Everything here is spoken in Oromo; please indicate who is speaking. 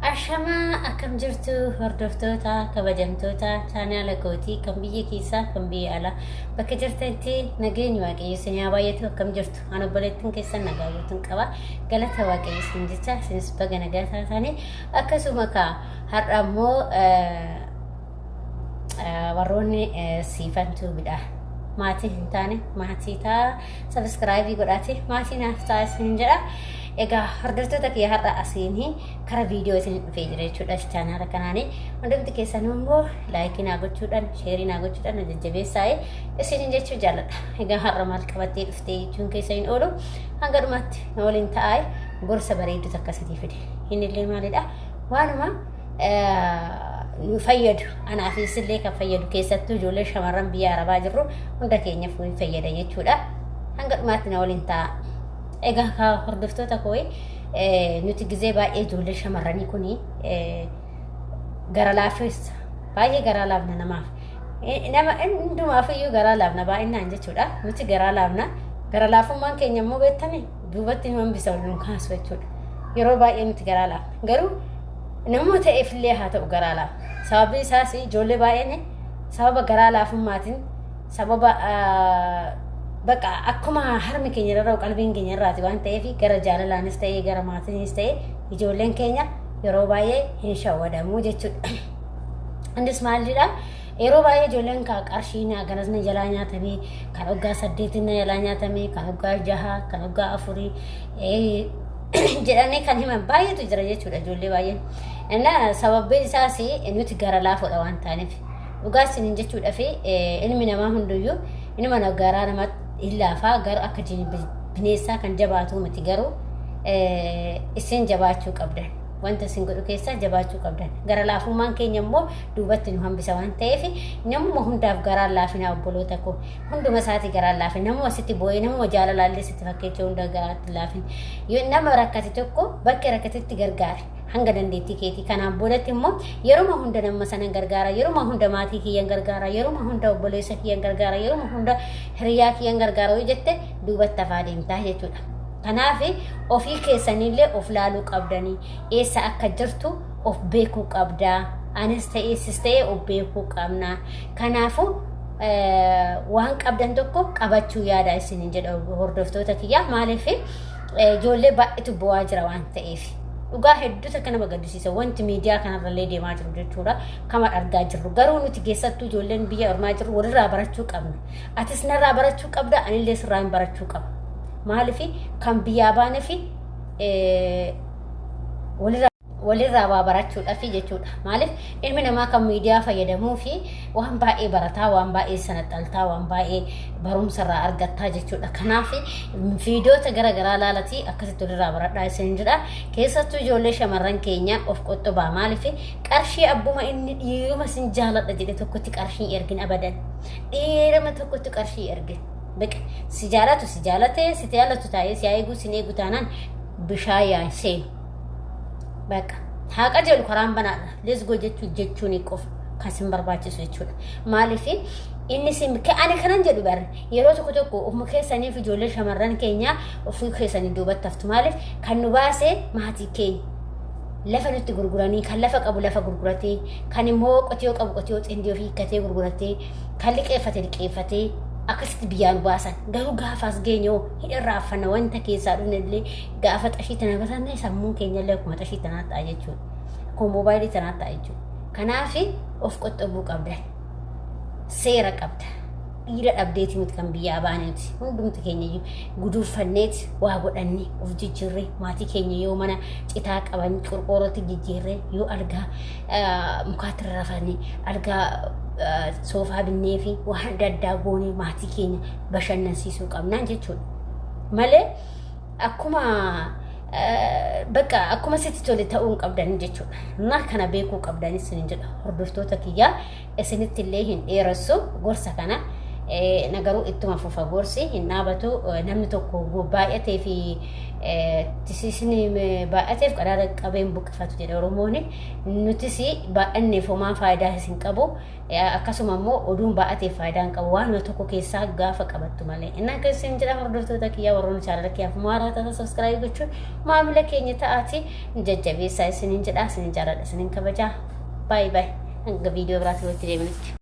Speaker 1: Ashamaa, akkam jirtu hordoftoota kabajamtoota chaanaala kootii kan biyya keessaa kan biyya alaa bakka jirtanitti? Nageenyi Waaqayyo isin haa baay'atu. Akkam jirtu? Ani obboleettiin keessan nagaa guutuun qaba, galata Waaqayyo isin jecha. Isinis baga nagaa taatanii. Akkasuma kaa har'a immoo warroonni siifantuu bidhaa maatii hin taane maatii taa, subscribe godhaati maatii naaf ta'a isin jedha. Egaa hordoftoota kiyya, har'a asiin kara viidiyoo isin dhufee jira jechuudha. Chaanaala kanaanii hundumti keessan immoo like naa gochuudhaan, share naa gochuudhaan na jajjabeessaa isin jechuu jaalladha. Egaa har'a maal qabattee dhuftee jechuun keessa hin oolu. Hanga dhumaatti na waliin ta'aa, gorsa bareedduu takka isinii fide. Inni illee maalidha? Waanuma nu fayyadu, anaafis illee kan fayyadu, keessattuu ijoollee shamarran biyya arabaa jirru hunda keenyaaf nu fayyada jechuudha. Hanga dhumaatti na waliin ta'a. Egaa hordoftoota koo, nuti gizee baay'ee ijoollee shamarranii kuni gara laafessa, baay'ee garaa laafna namaaf. Nama hundumaaf iyyuu garaa laafna baay'inaan jechuudha. Nuti garaa laafna. Gara laafummaan keenya immoo beektame duubatti nu hambisa, ol nu kaasu jechuudha. Yeroo baay'ee nuti garaa laafna. Garuu nama ta'eef illee haa ta'u garaa laafna. Sababni isaas ijoollee baay'een sababa garaa laafummaatiin, sababa bakka akkuma harmi keenya irra qalbiin keenya irraati waan ta'eef, gara jaalalaanis ta'ee gara maatiinis ta'ee ijoolleen keenya yeroo baay'ee hin shawwadamuu jechuudha. Innis maalidha? Yeroo baay'ee ijoolleen kan qarshii ganas na jalaa nyaatamee, kan waggaa 8 na jalaa nyaatamee, kan waggaa 6, kan waggaa 4 jedhanii kan himan baay'eetu jira jechuudha ijoollee baay'een. Innaa sababbiin isaas nuti gara laafoodha waan ta'aniif. Dhugaa isiniin jechuudha fi ilmi namaa hunduyyuu inuma garaa namatti hin laafaa, garuu akka bineessaa kan jabaatu miti. Garuu isin jabaachuu qabdan. Wanta isin godhu keessaa jabaachuu qabdan. Gara laafummaan keenya immoo duubatti nu hambisa waan ta'eef, namuma hundaaf garaan laafinaa, obboloota koo. Hunduma isaati garaan laafin. Namuma sitti boo'ee, namuma jaalalaallee sitti fakkeechuu hunda garaatti laafin. Nama rakkate tokko bakka rakkatetti gargaare hanga dandeettii keetii. Kanaan boodatti immoo yeruma hunda nama sana gargaara, yeruma hunda maatii kiyyan gargaara, yeruma hunda obboleessa kiyyan gargaara, yeruma hunda hiriyaa kiyyan gargaara yoo jette, duubatti hafaa deemtaa jechuudha. Kanaaf ofii keessanillee of laaluu qabdanii, eessa akka jirtu of beekuu qabdaa. Anis ta'ee sis ta'ee of beekuu qabna. Kanaafuu waan qabdan tokko qabachuu yaada isinin jedha, hordoftoota kiyyaa. Maaliif? Ijoollee baay'eetu bu'aa jira waan ta'eef. Dhugaa hedduu takka nama gaddisiisa wanti miidiyaa kanarrallee deemaa jiru jechuudha. Kama argaa jirru garuu nuti keessattuu ijoolleen biyya ormaa jirru walirraa barachuu qabna. Atis narraa barachuu qabda, anillee sirraa hin barachuu qaba. Maaliif? Kan biyyaa baanee fi walirraa waa barachuudhaaf jechuudha. Maaliif? Ilmi namaa kan miidiyaa fayyadamuu fi waan baay'ee barataa, waan baay'ee sanaxaltaa, waan baay'ee barumsa irraa argattaa jechuudha. Kanaaf viidiyoota gara garaa laalatii akkasitti walirraa baradhaa isin jedha. Keessattuu ijoollee shamarran keenya of qottobaa. Maaliif? Qarshii abbuma inni dhiiruma sin jaaladha jedhe tokkotti qarshii ergin abadan. Dhiiruma tokkotti qarshii ergin. Beqa si jaalatu si jaalate, si jaalatu taa'ee si eeguu sin eegu taanaan bishaan yaa seenu. Bakka haa qajeelu, karaan banaadha. Let's go jechuun qofa kan sin barbaachisu jechuudha. Maaliif? Inni sin ani kanan jedhu barre yeroo tokko tokko ofuma keessaniif ijoollee shamarran keenya ofii keessanii duubatti haftu. Maaliif? Kan nu baase maatii keenya. Lafa nutti gurguranii, kan lafa qabu lafa gurguratee, kan immoo qotiyoo qabu qotiyoo xindii ofii hiikkatee gurguratee, kan liqeeffate liqeeffatee akkasitti biyyaa nu baasan. Garuu gaafaas geenyoo hin irraanfanna. Wanta keessaa dhufne illee gaafa xashii tana batanne, sammuun keenya illee akkuma xashii tanaa ta'a jechuudha. Akkuma moobaayilii tanaa ta'a jechuudha. Kanaaf of qoxxobuu qabdan. Seera qabda. Dhiira dhabdeeti miti kan biyyaa baaneeti. Hundumti keenya iyyuu guduunfanneeti waa godhanne, of jijjiirree, maatii keenya yoo mana citaa qaban qorqoorrootti jijjiirree, yoo algaa mukaatti rarrafanii algaa soofaa binnee fi waan adda addaa goonee maatii keenya bashannansiisuu qabnaan jechuudha. Malee akkuma bakka akkuma sitti tole ta'uu hin qabdan jechuudha. Na kana beekuu qabdan isin jedha, hordoftoota kiyyaa. Isinitti illee hin dheeressu gorsa kana. Garuu ittuma fufa, gorsi hin dhaabatu. Namni tokko baay'atee fi tisiisni baay'ateef qadaada qabeen buqqifatu jedhe Oromoon. Nutis baay'anneef homaa faayidaa hin qabu. Akkasuma immoo oduun baay'ateef faayidaa hin qabu, waanuma tokko keessaa gaafa qabattu malee. Inni akka isin jedha, hordoftoota kiyyaa, warroonni channel kiyyaaf maaraa taata, subscribe gochuun maamila keenya ta'aati jajjabeessaa isiniin jedha. Isinin jaalladha, isinin kabajaa. Baay'ee baay'ee, hanga viidiyoo biraatti walitti deebinutti.